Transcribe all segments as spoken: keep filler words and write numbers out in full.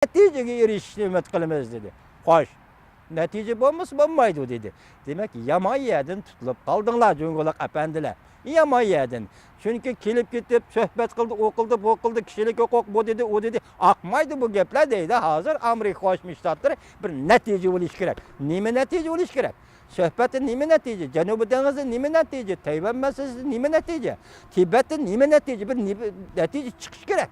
نەتىجىگە ئېرىشىشنى ئۈمىد قىلىمىز، دېدى. خوش، نەتىجە بولمىسا بولمايدۇ، دېدى. دېمەك، يامان يەردىن تۇتۇلۇپ قالدىڭلار، جۇڭگولۇق ئەپەندىلەر. يامان يەردىن. چۈنكى كېلىپ كېتىپ، سۆھبەت قىلدى، ئۇ قىلدى، بۇ قىلدى، كىشىلىك ھوقۇق، بۇ دېدى، ئۇ دېدى. ئاقمايدۇ بۇ گەپلەر، دەيدۇ. ھازىر ئامېرىكا قوشما شتاتلىرى بىر نەتىجە بولۇشى كېرەك. نېمە نەتىجە بولۇشى كېرەك؟ سۆھبەتتە نېمە نەتىجە؟ جەنۇبىي دېڭىزدا نېمە نەتىجە؟ تەيۋەن مەسىلىسىدە نېمە نەتىجە؟ تىبەتتە نېمە نەتىجە؟ بىر نېمە نەتىجە چىقىشى كېرەك.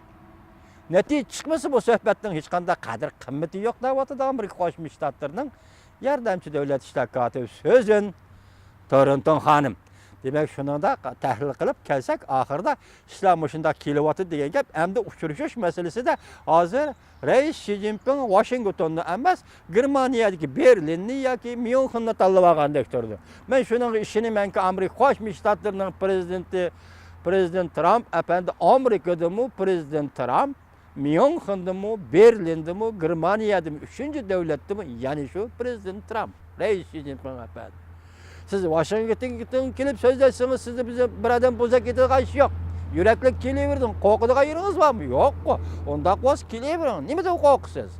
نەتىجە چىقمىسا، بۇ سۆھبەتنىڭ ھېچقانداق قەدىر قىممىتى يوق، دەۋاتىدۇ ئامېرىكا قوشما شتاتلىرىنىڭ ياردەمچى دۆلەت ئىشلار كاتىپى سۈزەن تورنتون خانىم. دېمەك، شۇنىڭدا تەھلىل قىلىپ كەلسەك، ئاخىرىدا ئىشلار مۇشۇنداق كېلىۋاتىدۇ دېگەن گەپ. ئەمدى ئۇچرىشىش مەسىلىسىدە ھازىر رەئىس شى جىنپىڭ ۋاشىنگتوننى ئەمەس، گېرمانىيەدىكى بېرلىننى ياكى ميۇنخېننى تاللىۋالغاندەك تۇرىدۇ. مەن شۇنىڭغا ئىشىنىمەنكى، ئامېرىكا قوشما شتاتلىرىنىڭ پرېزىدېنتى، پرېزىدېنت ترامپ ئەپەندى، ئامېرىكىدىمۇ پرېزىدېنت ترامپ، ميۇنخېندىمۇ، بېرلىندىمۇ، گېرمانىيەدىمۇ، ئۈچىنچى دۆلەتتىمۇ يەنە شۇ پرېزىدېنت ترامپ، رەئىس شى جىنپىڭ ئەپەندى. سىز ۋاشىنگتونغا كېلىپ سۆزلەشسىڭىز، سىزنى بىز بىر ئادەم بوزەك ئېتىدىغان ئىش يوق. يۈرەكلىك كېلىۋېرىڭ، قورقىدىغان يېرىڭىز بارمۇ؟ يوققۇ. ئۇنداق بولسا كېلىۋېرىڭ. نېمىدىن قورقىسىز؟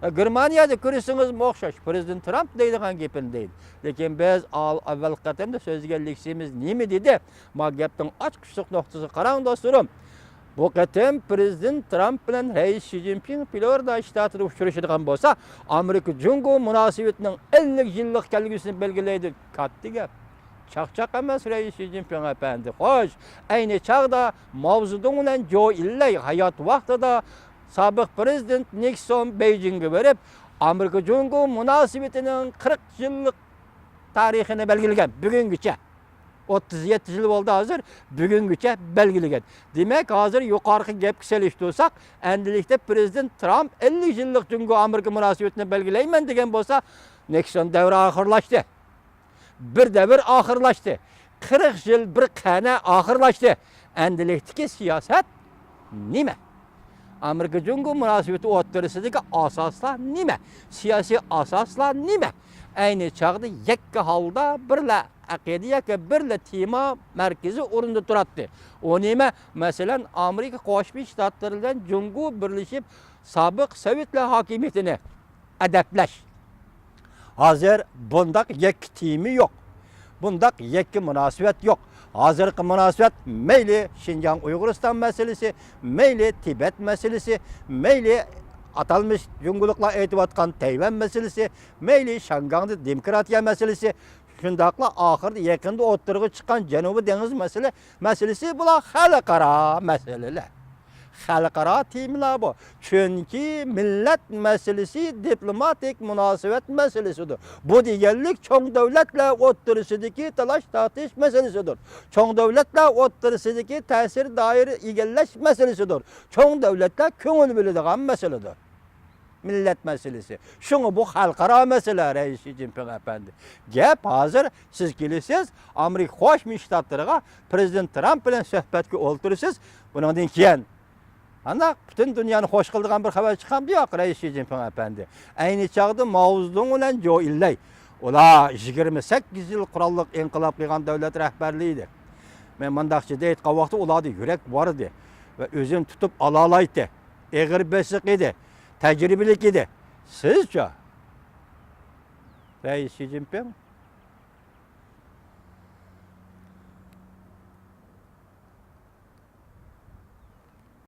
ئە، گېرمانىيەدە كۆرسىڭىزمۇ ئوخشاش، پرېزىدېنت ترامپ دەيدىغان گېپىنى دەيدۇ. لېكىن بىز ئال-، ئەۋۋەلقى قېتىمدا سۆزلىگەن لېكسىيىمىز نېمە دېدى؟ ما گەپنىڭ ئاچقۇچلۇق نۇقتىسىغا قاراڭ، دوستلىرىم. بۇ قېتىم پرېزىدېنت ترامپ بىلەن رەئىس شى جىنپىڭ فلورىدا شتاتىدا ئۇچرىشىدىغان بولسا، ئامېرىكا جۇڭگو مۇناسىۋىتىنىڭ ئەللىك يىللىق كەلگۈسىنى بەلگىلەيدۇ. كاتتا گەپ. چاقچاق ئەمەس، رەئىس شى جىنپىڭ ئەپەندى. خوش، ئەينى چاغدا ماۋزېدۇڭ بىلەن جو ئىنلەي ھايات ۋاقتىدا سابىق پرېزىدېنت نىكسون بېيجىڭغا بېرىپ، ئامېرىكا جۇڭگو مۇناسىۋىتىنىڭ قىرىق يىللىق تارىخىنى بەلگىلىگەن، بۈگۈنگىچە. ئوتتۇز يەتتە يىل بولدى ھازىر، بۈگۈنگىچە بەلگىلىگەن. دېمەك، ھازىر يۇقىرىقى گەپكە سېلىشتۇرساق، ئەندىلىكتە پرېزىدېنت ترامپ ئەللىك يىللىق جۇڭگو ئامېرىكا مۇناسىۋىتىنى بەلگىلەيمەن دېگەن بولسا، نىكسون دەۋرى ئاخىرلاشتى. بىر دەۋر ئاخىرلاشتى. قىرىق يىل بىر قەنە ئاخىرلاشتى. ئەندىلىكتىكى سىياسەت نېمە؟ ئامېرىكا جۇڭگو مۇناسىۋىتى ئوتتۇرىسىدىكى ئاساسلار نېمە؟ سىياسىي ئاساسلار نېمە؟ ئەينى چاغدا يەككە ھالدا بىرلا ئەقىدە ياكى بىرلا تېما مەركىزىي ئورۇندا تۇراتتى. ئۇ نېمە؟ مەسىلەن، ئامېرىكا قوشما شتاتلىرى بىلەن جۇڭگو بىرلىشىپ سابىق سوۋېتلار ھاكىمىيىتىنى ئەدەپلەش. ھازىر بۇنداق يەككە تېما يوق. بۇنداق يەككە مۇناسىۋەت يوق. ھازىرقى مۇناسىۋەت مەيلى شىنجاڭ ئۇيغۇرىستان مەسىلىسى، مەيلى تىبەت مەسىلىسى، مەيلى ئاتالمىش جۇڭگولۇقلار ئېيتىۋاتقان تەيۋەن مەسىلىسى، مەيلى شياڭگاڭدا دېموكراتىيە مەسىلىسى، شۇنداقلا ئاخىرىدا يېقىندا ئوتتۇرىغا چىققان جەنۇبىي دېڭىز مەسىلە-، مەسىلىسى، بۇلار خەلقئارا مەسىلىلەر. خەلقئارا تېمىلار بۇ. چۈنكى مىللەت مەسىلىسى دىپلوماتىك مۇناسىۋەت مەسىلىسىدۇر. بۇ دېگەنلىك چوڭ دۆلەتلەر ئوتتۇرىسىدىكى تالاش-تارتىش مەسىلىسىدۇر. چوڭ دۆلەتلەر ئوتتۇرىسىدىكى تەسىر دائىرە ئىگىلەش مەسىلىسىدۇر. چوڭ دۆلەتلەر كۆڭۈل بۆلىدىغان مەسىلىدۇر. مىللەت مەسىلىسى. شۇڭا بۇ خەلقئارا مەسىلە، رەئىس شى جىنپىڭ ئەپەندى. گەپ ھازىر سىز كېلىسىز، ئامېرىكا قوشما شتاتلىرىغا پرېزىدېنت ترامپ بىلەن سۆھبەتكە ئولتۇرىسىز. بۇنىڭدىن كېيىن قانداق پۈتۈن دۇنيانى خوش قىلىدىغان بىر خەۋەر چىقامدۇ؟ ياق، رەئىس شى جىنپىڭ ئەپەندى. ئەينى چاغدا ماۋزېدۇڭ بىلەن جو ئىنلەي، ئۇلار يىگىرمە سەككىز يىل قوراللىق ئىنقىلاب قىلغان دۆلەت رەھبەرلىرى ئىدى. مەن مۇنداق جىددىي ئېيتقان ۋاقىتتا ئۇلاردا يۈرەك بار ئىدى ۋە ئۆزىنى تۇتۇپ ئالالايتتى. ئېغىر بېسىق ئىدى، تەجرىبىلىك ئىدى. سىزچۇ؟ رەئىس شى جىنپىڭ